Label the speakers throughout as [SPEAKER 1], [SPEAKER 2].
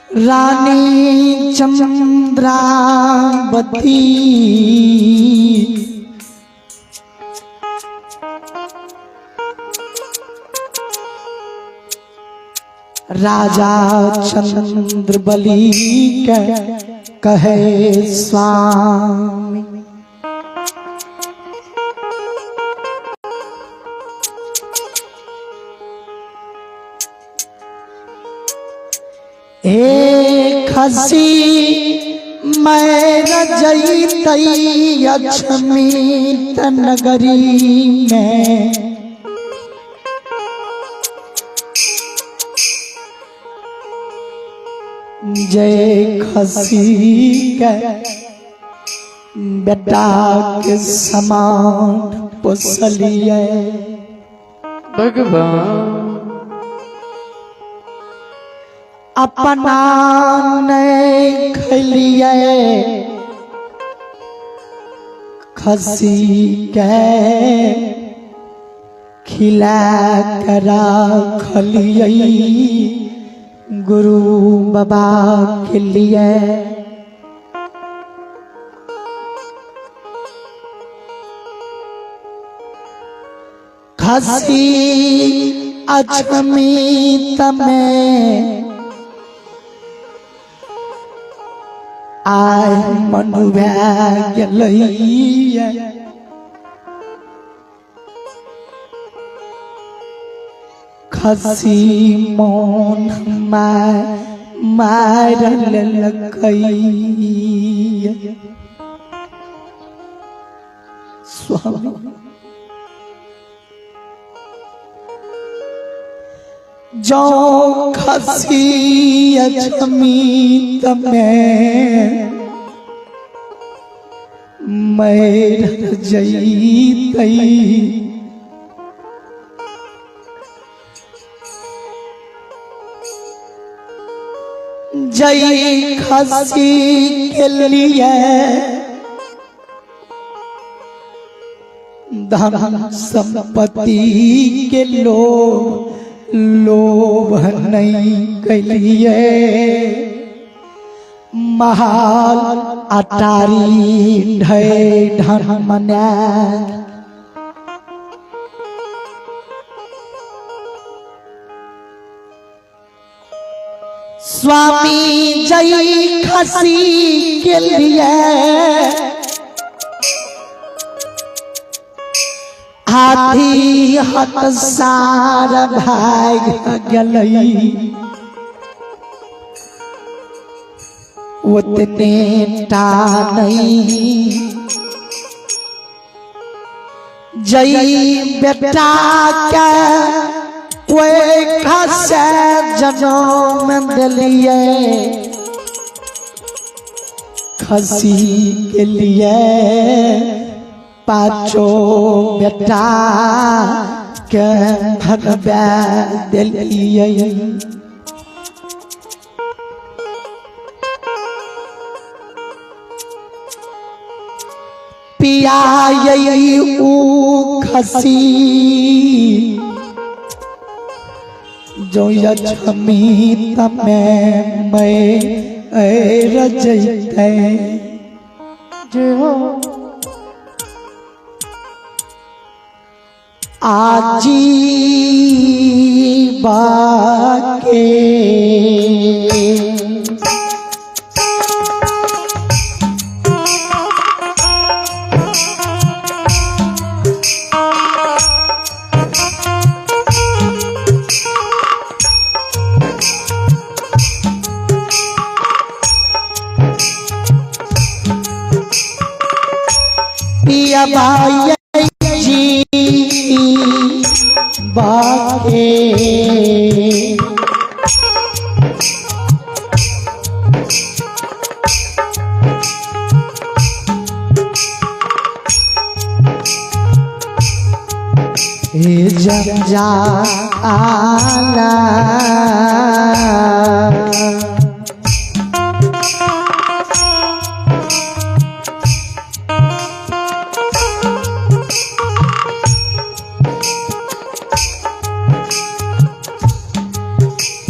[SPEAKER 1] रानी चंद्रावती राजा चंद्रबली के कहे स्वामी। ए खसी मैं रजई तई अक्षमित नगरी में, जय खसी के बेटा के समान पोसलिए।
[SPEAKER 2] भगवान
[SPEAKER 1] अपना नहीं खलिए खसी के खिला के राखलिए गुरु बाबा के लिए। खसी अक्षमित में आय मनुआ गेलैया, खसी मोन मार लेलकै। स्वामी जो खसी अक्षमित में मैर जईतई, जई खसी के लिए धन संपत्ति के लोभ लोभ नहीं कैलिए, महाल अटारी ढै ढन मना। स्वामी जई खसी के लिए हाथी हतसार भाग गेलई, उतने टा नहीं जई बेटा के कोई खसे जनम दिलिए, खसी के लिए पाँचो बेटा के भगवा दिलिए। पिया यही ऊ खसी जो यछमीत में मैं रजैते।
[SPEAKER 2] जय हो।
[SPEAKER 1] आजी बाके पिया बाई जी बाके हे जंजा आला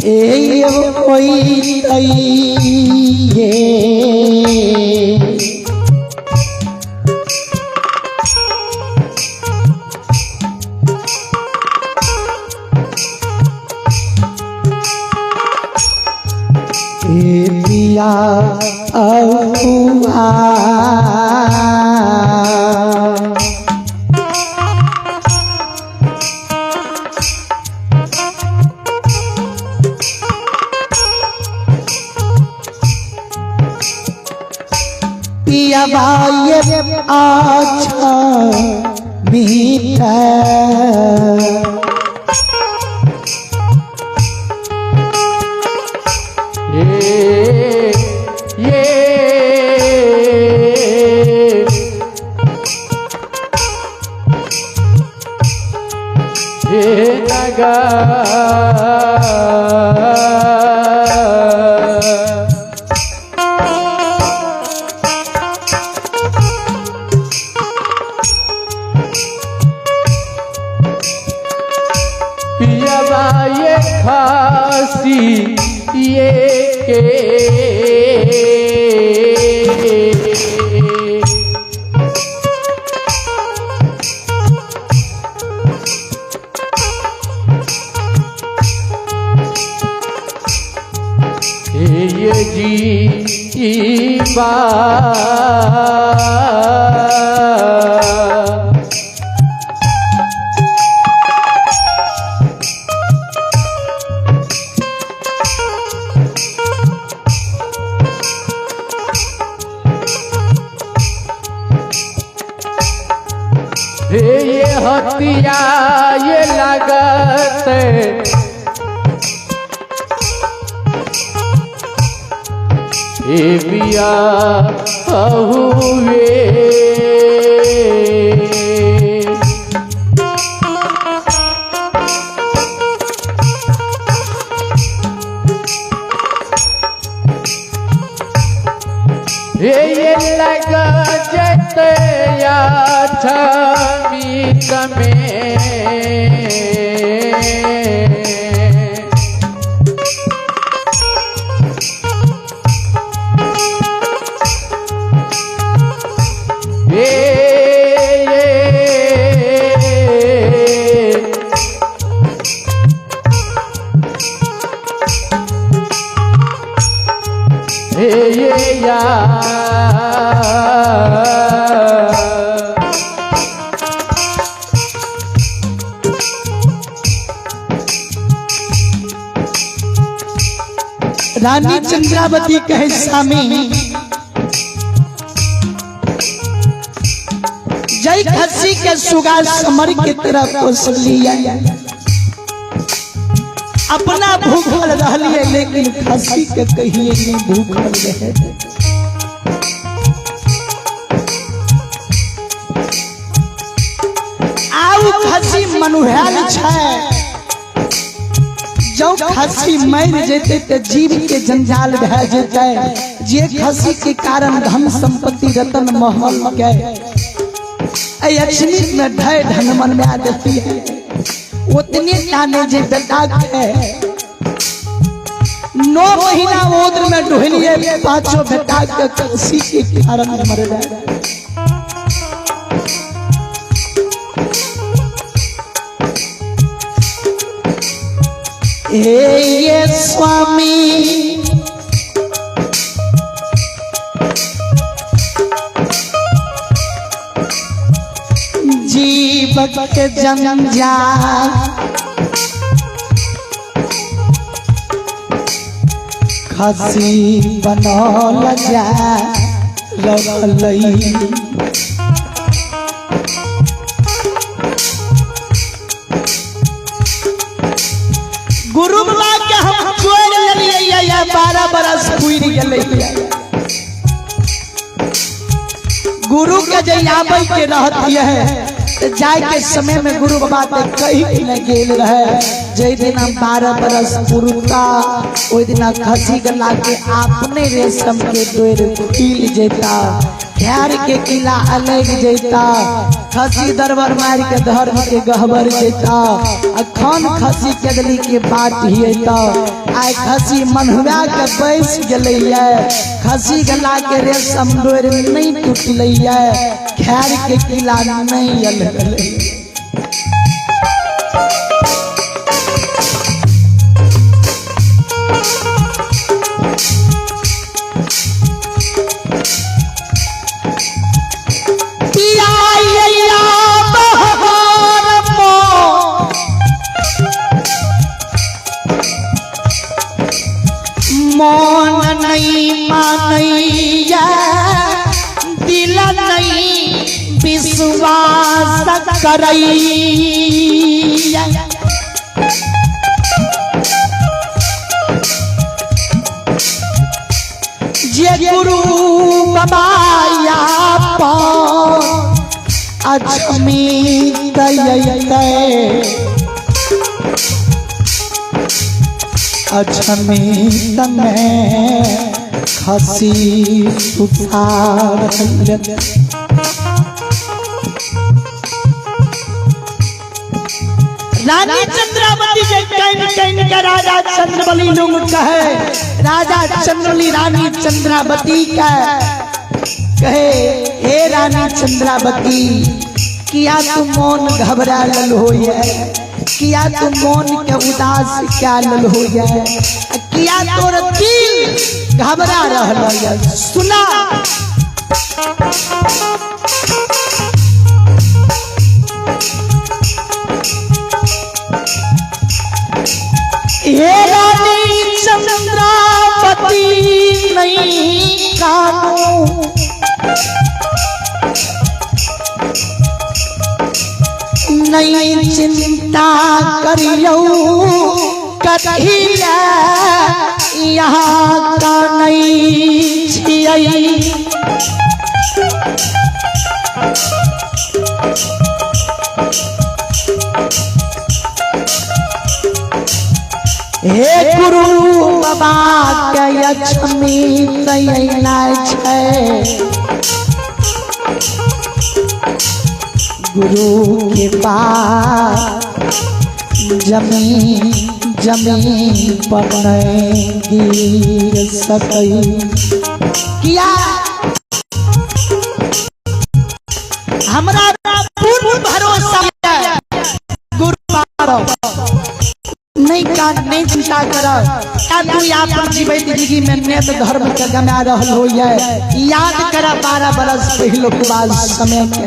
[SPEAKER 1] ए कोई ये ए पिया अहुआ पिया बाये अच्छा मीठा।
[SPEAKER 2] ये ये ये नगा पियबा ये खासी ये के ये जी बा। हे ये हतिया ये लागत हे बिया हुए। हे ये लग जत छमी में। ये ये हे ये या।
[SPEAKER 1] रानी चंद्रावती कहे स्वामी जय खसी के सुगा समर के तरफ को लिया। अपना भूखल रहलिए लेकिन खसी के कहिए नहीं भूखल रहे। आउ खसी मनुहाल छै, जो खसी मर जेते ते जीव के जंजाल भए जेते। जे खसी के कारण धन संपत्ति रतन महल के लक्ष्मी में ढय धन मन में आ देती है। उतने ताने जे बेटा के 9 महीना ओदर में ढोलिए, पांचों बेटा के खसी के कारण मर गए। हे ये स्वामी जीवक के जंजाल खसी बनल जा रहलै। गुरु बाबा के हम चोर लेलियै या 12 बरस पुरि गेलै। गुरु के जे आबै के रहती है जाय के समय में गुरु बाबा ते कही न गेल रहे जै दिना 12 बरस पुरता ओहि दिना खसी गला के अपने रेशम के डोर खुल जेता, खैर के किला अलग जेता, खसी दरबार मार के धर्म के गहबर जेता। अखन खसी केदली के बात हियता, आइ खसी मनहुआ के बैस गेलैया, खसी गला के रेशम डोर नहीं टूटलैया, खैर के किला नहीं अलगलै। मन नहीं मानैया, दिल नहीं विश्वास करैया। जे गुरु बाबा अक्षमी तय अक्षमी तमे खसी सुखार। रानी चंद्रावती के can can के राजा चंद्रबली लोग कहे, राजा चंद्रबली रानी चंद्रावती का कहे, हे रानी चंद्रावती, किया तू मन घबरा लल हो, किया तू मन के उदास क्या लल हो, किया तोर दिल घबरा रहल है? सुना, हे रानी चंद्रावती, नहीं कानू नहीं चिंता करियो, कथी यहाँ का नहीं छियै। हे गुरु बाबा के लक्ष्मी तैना छै, गुरु के पास जमीन जमीन पर नहीं गिर सकई। किया हमरा पूर्ण भरोसा है गुरु बाबा, नहीं का नहीं चिंता कर। का तू अपन जीवित जिंदगी में नेत धर्म के गमा रहल हो, याद कर 12 बरस पहले बाद समय के।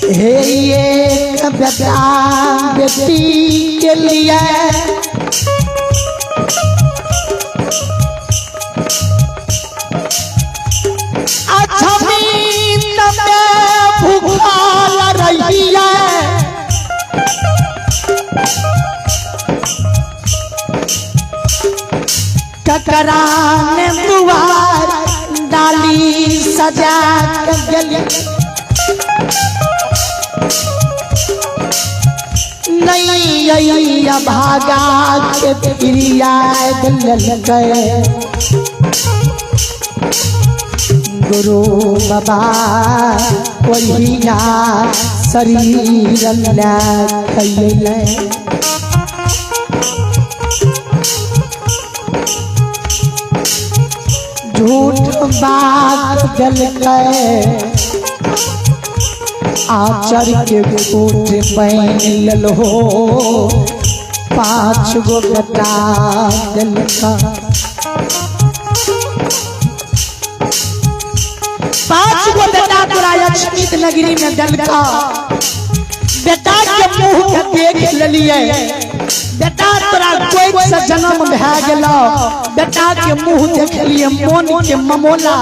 [SPEAKER 1] हे एक बेटा बेटी के लिए अछमीन में भूखाल रहिए, ककरा ने दुआर डाली सजा के गली, नहीं भागा के प्रिया दिलकै। गुरु बाबा ओहिया शरीर खैले। झूठ बात गलकै, आचर के फूट बन ललो, 5 गो बेटा दिलका। 5 गो बेटा तोरा लक्ष्मी नगरी में दिलका। बेटा के मुंह के देख लेलिए, बेटा तोरा कोई से जन्म भए गेलो, बेटा के मुंह देखलिए मन के ममोला,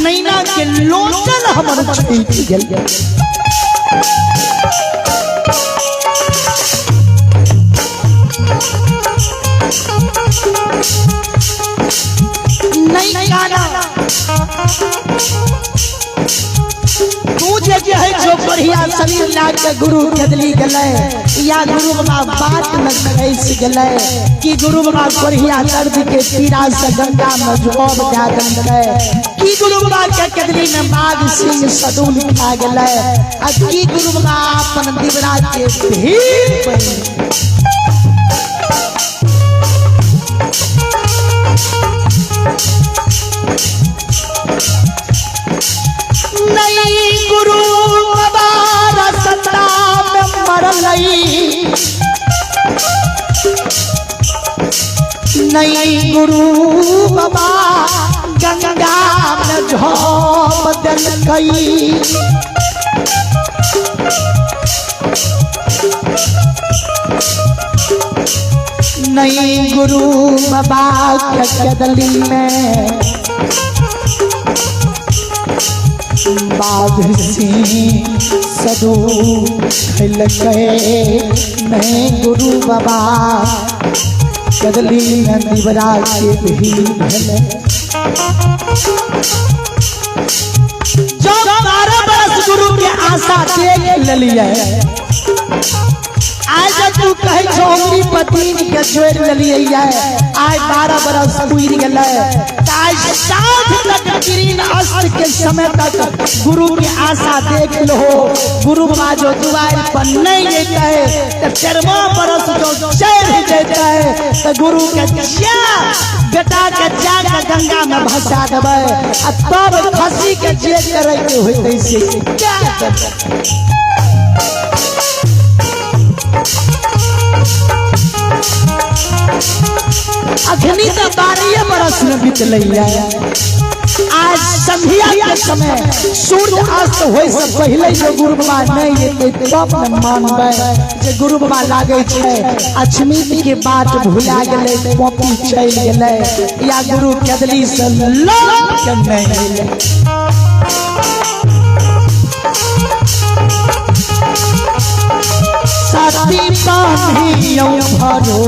[SPEAKER 1] नैना के लोचन हमर छूट गेल। नहीं गाना तू जे जे है जो कोढ़िया शरीर ला के गुरु केदली गेलै या गुरु बाबा बाट में खसि गेलै कि गुरु बाबा कोढ़िया दर्द के पीड़ा से गंगा में झोंक दए देलकै, कि गुरु बाबा के केदली में बाघ सिंह सदुल खा गेलै आ कि गुरु बाबा अपन दिवरा के भीड़ बनि। नहीं गुरु बाबा रसता में मरलई, नहीं गुरु बाबा गंगा में झोंप देलकई। नहीं गुरु बाबा के कदली में बाघ सिंह सदू खैलकै, नहीं गुरु बाबा कदली में दिवरा के भीड़ भेलै। जो 12 बरस गुरु के आशा देख लेलियै, आज जब तू कहै छौ हमरी पत्नी के जोड़ि लेलियै, आइ 12 बरस पुरि गेलै, तऽ आइ साँझ तक किरण अस्त के समय तक गुरु के आशा देख लहो। गुरु बाबा जो दुआरि पर नहीं जेतै तऽ 13वां बरस जो चढ़ि जेतै तऽ गुरु के जा बेटा के जाके गंगा में भसा देबै आ तब खसी के जे करे के होतै से क्या देबै। अखनी तो 12 बरस में बीतलैया। आज संध्या के समय सूर्य अस्त होय से पहले जो गुरु बाबा नहीं एतै तब न मानबै जे गुरु बाबा लागै छै अछमीत के बाट भुला गेलै, कॉपी चलि गेलै या गुरु केदली से लौट के नहीं एलै। सती बान्हियौ भरो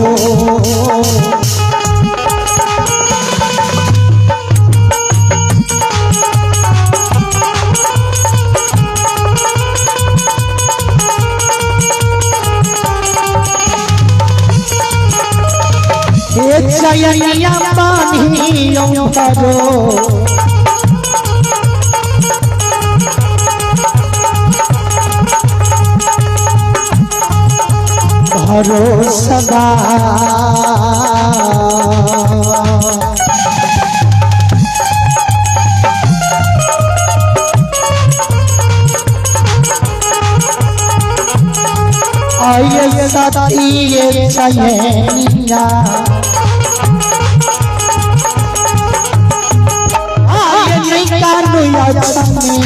[SPEAKER 1] हे चयनिया बान्हियौ भरो भरोसबा। आये सती चयनिया आये निकालुया छमी।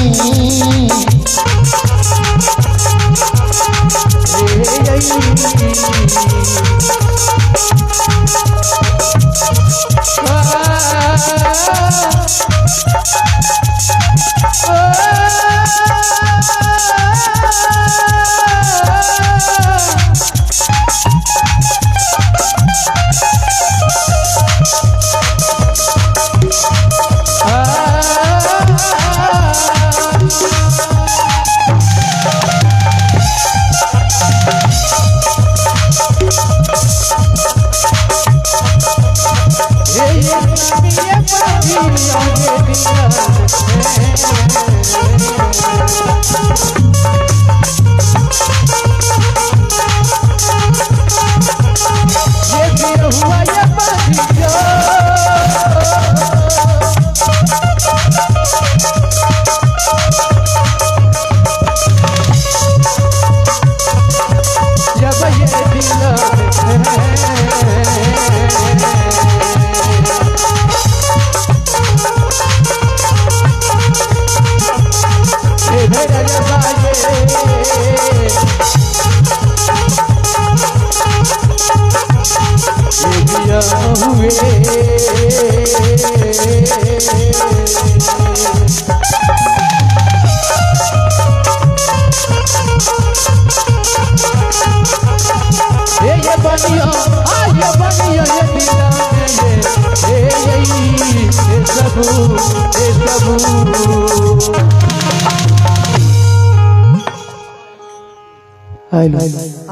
[SPEAKER 1] हेलो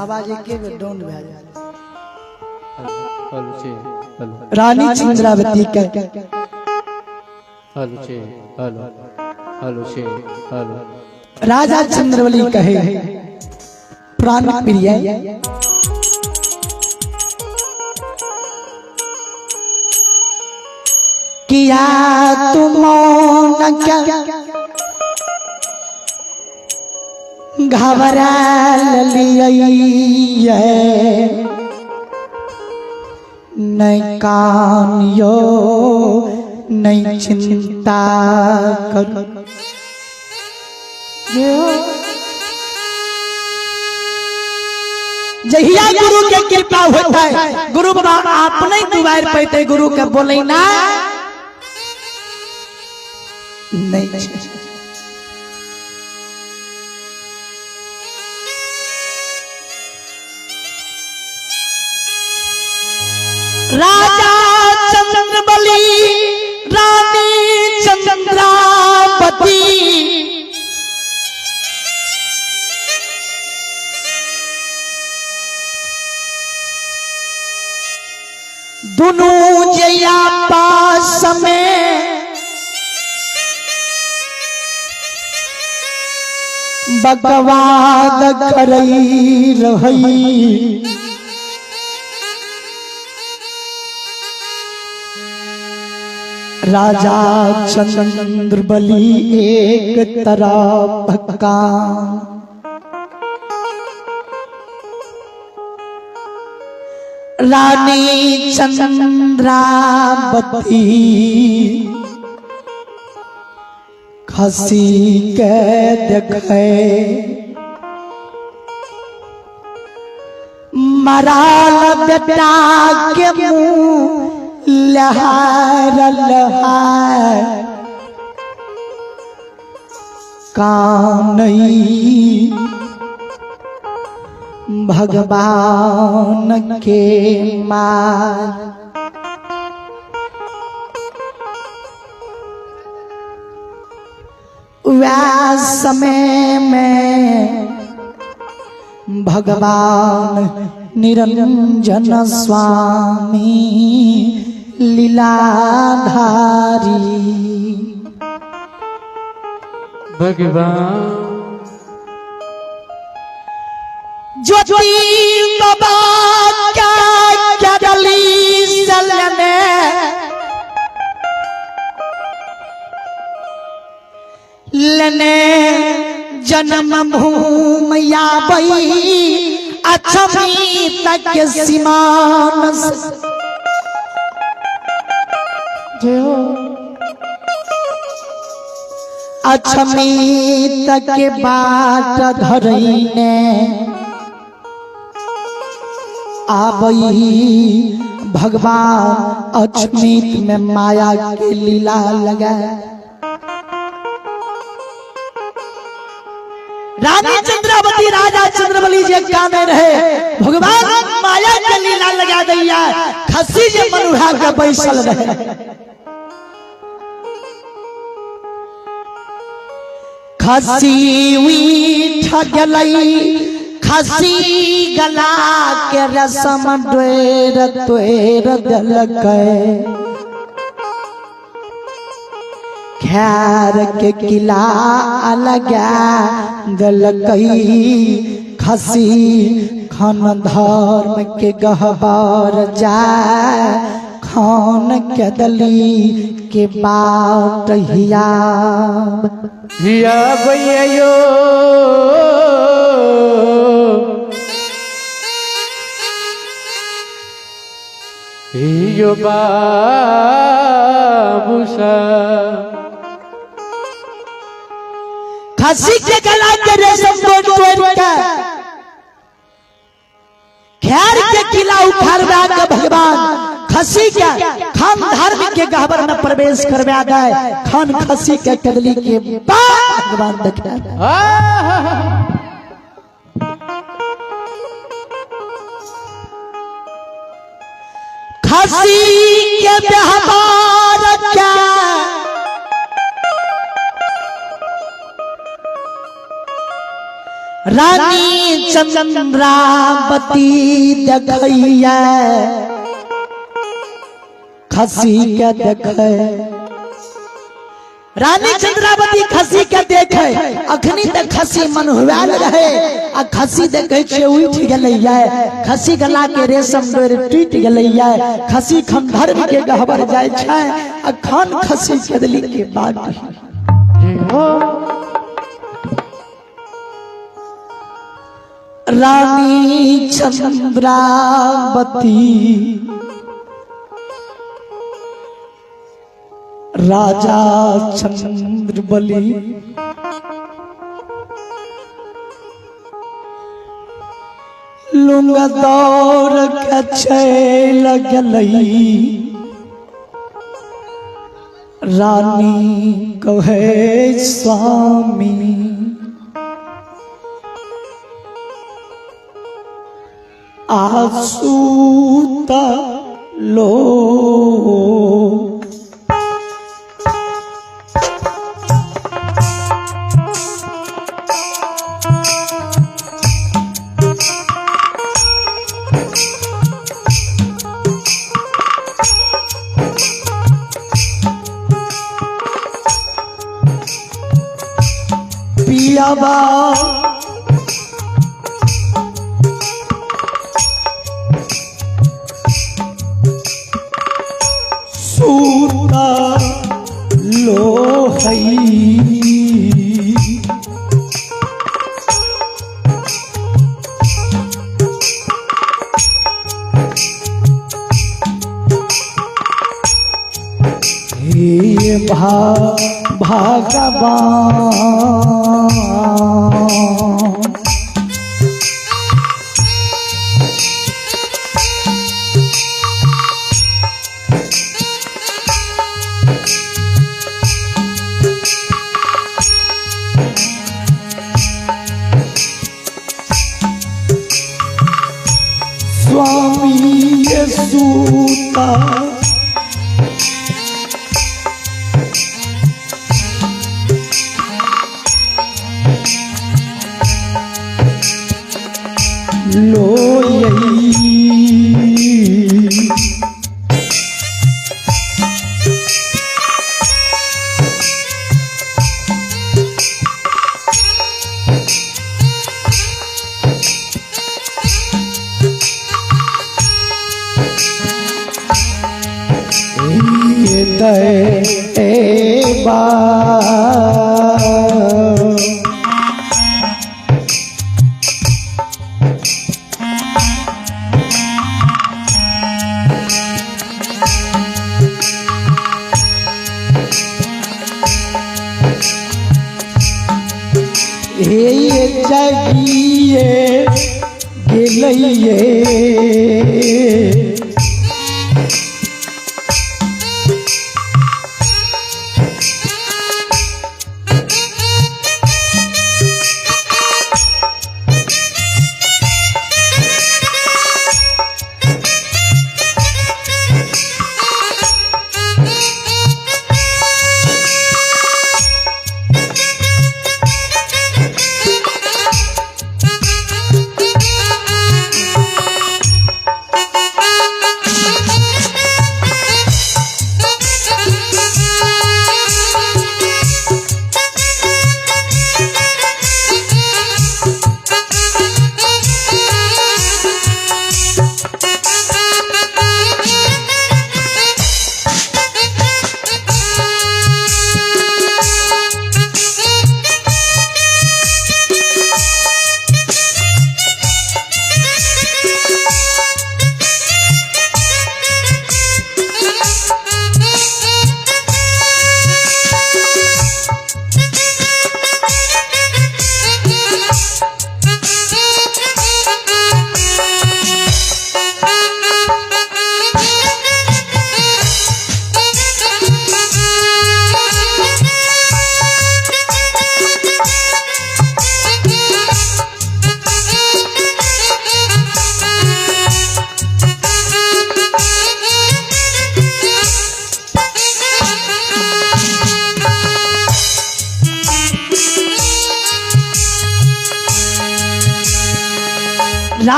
[SPEAKER 1] आवाज एके बेर डाउन भए जाय।
[SPEAKER 2] हेलो छे हेलो
[SPEAKER 1] रानी चंद्रावती के
[SPEAKER 2] हेलो छे हेलो हेलो छे हेलो
[SPEAKER 1] राजा चंद्रबली कहे प्राण प्रिय किया तुम न क्या घबरा लियै नहीं कानियो नहीं चिंता करो। जहिया गुरु के कृपा होता है गुरु बाबा अपने दुआर पैते गुरु के बोले ना नहीं। राजा चंद्रबली रानी चंद्रावती दुनू जया पास में बकवाद करई रही। राजा चंद्रबली एक तरफ का रानी चंद्रावती खसी के देखे मराल बेटा के मुंह लहार लहार कानई भगवान के मार। वह समय में भगवान निरंजन स्वामी लीलाधारी
[SPEAKER 2] भगवान
[SPEAKER 1] ज्योति बाबा क्या गली सलने लने जन्म भूमि बई अक्षमी तक सीमान अक्षमी तक बाट धरने आबई भगवान अक्षमित में माया के लीला लगा। रानी चंद्रावती राजा चंद्रबली जे काने रहे भगवान माया के लीला लगा दैया खसी जे मनुहा के बैसल रहे। खसी उठ गेलै खसी गला के रसम डोर तोड़ देलकै खैर के किला लगा देलकै खसी खन धर्म के गहबर जा खान के दली के बाट हिया
[SPEAKER 2] हिया भैया यो बाबूसा
[SPEAKER 1] खसी के गला के रेशम तोड़ तोड़ के खैर के किला उखाड़वा के भगवान खसी के खान धर्म के गहबर में प्रवेश करवा गए खान खसी के कदली के बाद भगवान देखा। खसी के व्यवहार क्या रानी चंद्रावती देखैया खसी के देखे। रानी चंद्रावती खसी के देखे, अखनी तक खसी मन हुआल रहे, आ खसी देखे छे उठ गेलैया, खसी गला के रेशम डोर टूट गेलैया, खसी खंडहर के गहबर जाय छै, आ खान खसी के दिली के बाद रानी चंद्रावती राजा चंद्रबली लुंग दौड़ के चल गेलई। रानी कहे स्वामी आसू लो। पियाबा सूता लोहई हे भा भगवान स्वामी ये सूता लोई। देवा हे जगिए गेलैये।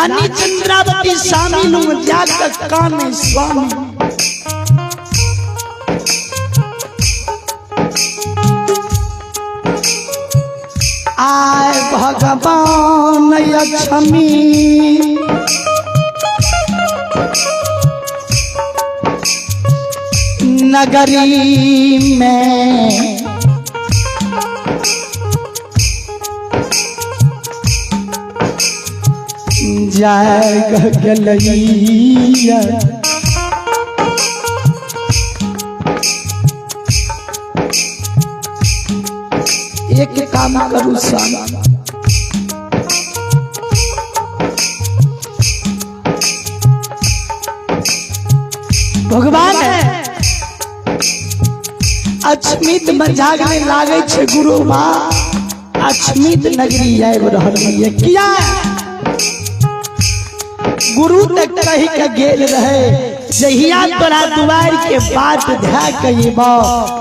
[SPEAKER 1] रानी चंद्रावती शामिल हूं जाकर कान स्वामी। आय भगवान लक्ष्मी नगरी में जाग गलैया। एक काम करू स्वामी, भगवान अक्षमित मजाक में लागे छे गुरु बा अक्षमित नगरी आबि रहल ये किया गुरु तक कही के गेल रहे जहिया तोरा दुआर के बात धै के अयबा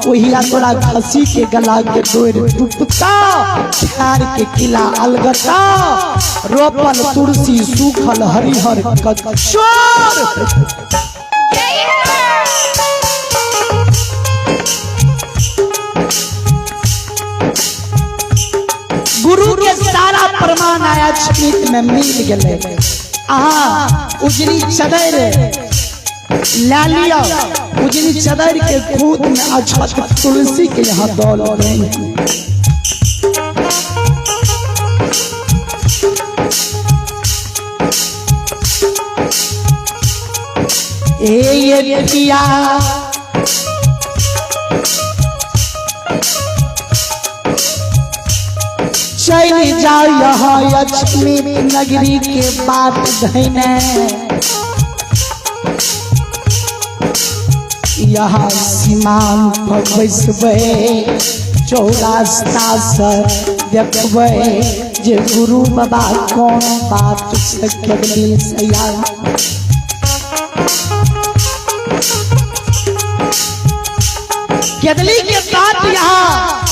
[SPEAKER 1] ओहिया तोरा खसी के गला के डोर टूटता, खार के किला अलगता, रोपल तुलसी सूखल हरिहर कचोर। गुरु के सारा प्रमाण आया अक्षमित में मिल गए। आहा उजली चदर ला लिया, उजली चदर के खूद में अक्षत तुलसी के यहाँ दौल गई। ए ये पिया चल जाओ यहाँ लक्ष्मी नगरी के बाट धैने, यहाँ सीमान पर बैसबै चौरास्ता से देखबै जे गुरु बाबा कौन बात से केवली से याद। केदली के बात यहाँ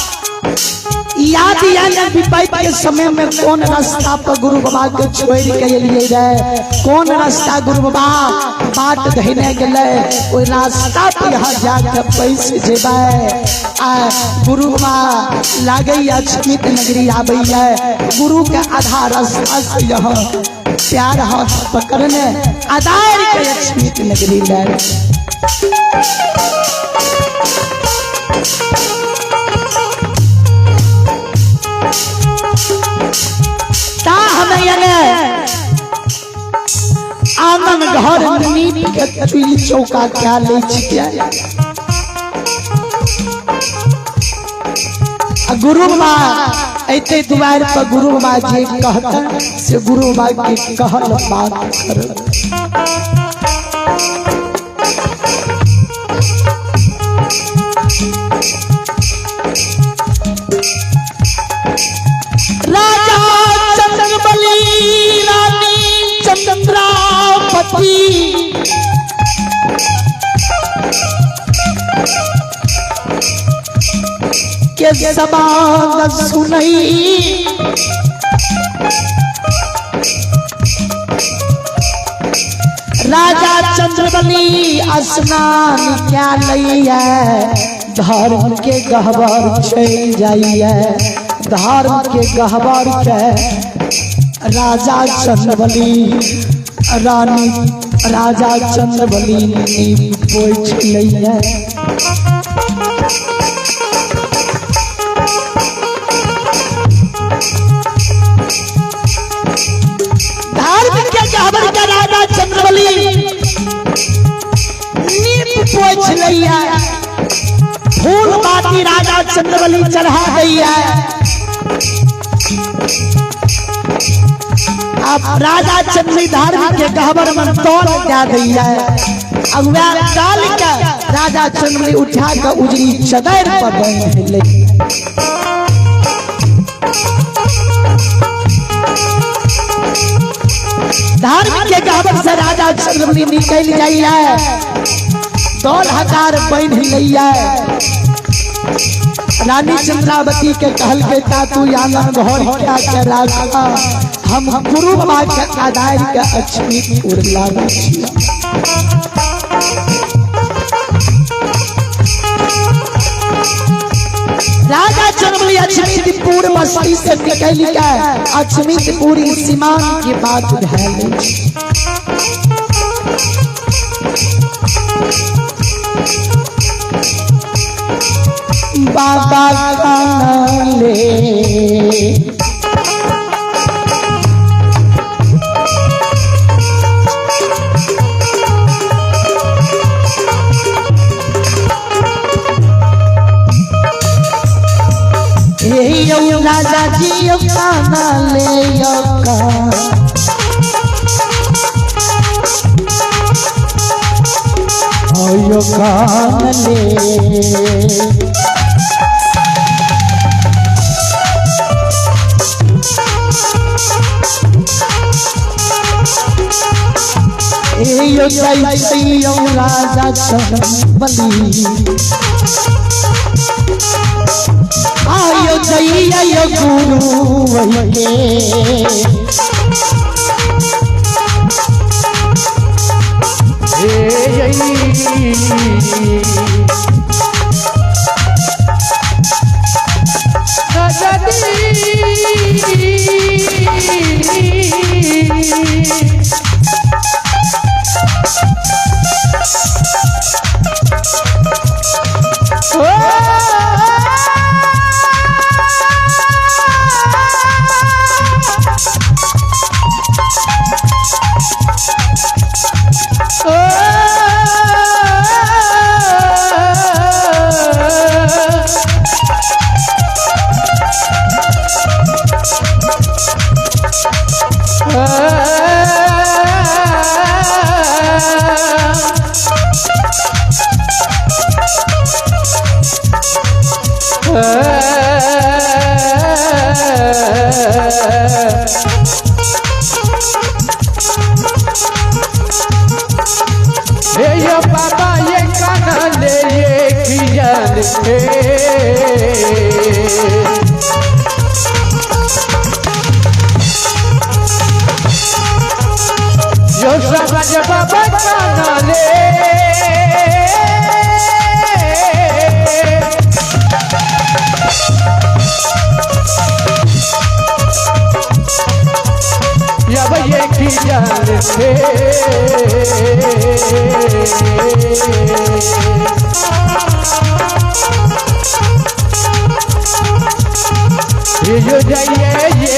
[SPEAKER 1] याद या विपत के समय में कौन रास्ता पर गुरु बाबा के छोड़ के एलिए रहे, कौन रास्ता गुरु बाबा बाट धैने गेलै, ओहि रास्ता पर यहाँ जाके पैस जेबै। आ गुरु बाबा लागैया अक्षमित नगरी आबैया, गुरु के आधा रास्ता से यहाँ प्यार हाथ पकड़ने आधार के अक्षमित नगरी लाए। आंगन घर नीप के चूल्ही चौका क्या ले छियै। गुरु बाबा ऐते दुआर पर गुरु बाबा जे कहता से गुरु बाबा के कहल बात कर। राजा चंद्रबली रानी चंद्रापति के सबाद सुनई, राजा चंद्रबली स्नान क्या लैया, धर्म के गहबर चल जाइए, धर्म के गहबर के राजा चंद्रबली रानी राजा चंद्रबली नीप पोछि लैया। धर्म के गहबर के राजा चंद्रबली नीप पोछि लैया, फूल बाती राजा चंद्रबली चढ़ा दैया। आप राजा चंद्र धर्म के गहबर में तौल दे दैया। अब वह डाल के राजा चंद्र उठा के उजरी चदर पर बांध ले। धर्म के गहबर से राजा चंद्रबली निकल जाइए, दौल हकार बांध लैया। रानी चंद्रावती के कहल के ता तू आंगन घर क्या के राखा, हम गुरु बाबा के आधार के अचमितपुर लागे छी। राजा चंद्रबली अचमितपुर बस्ती से निकल के अचमितपुरी सीमान के बात भैल। बाबा खाना ले यही राजा जी खाना ले यो का यो कान ले। यो जय राजा चंबली आयो जय गुरु के।
[SPEAKER 2] हे यो बाबा ये काना ले ये खियाल हे। यो समझ बाबा काना ले अब ये खियाल हे। ये जाइए ये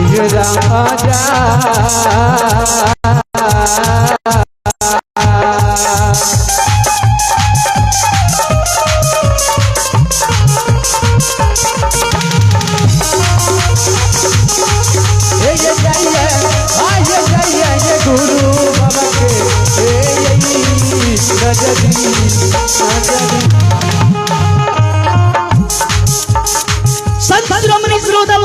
[SPEAKER 2] ये राजा। ये जाइए ये जाइए ये गुरु बाबा के ये रजनी रजनी।
[SPEAKER 1] संत शिरोमणि गुरुदेव।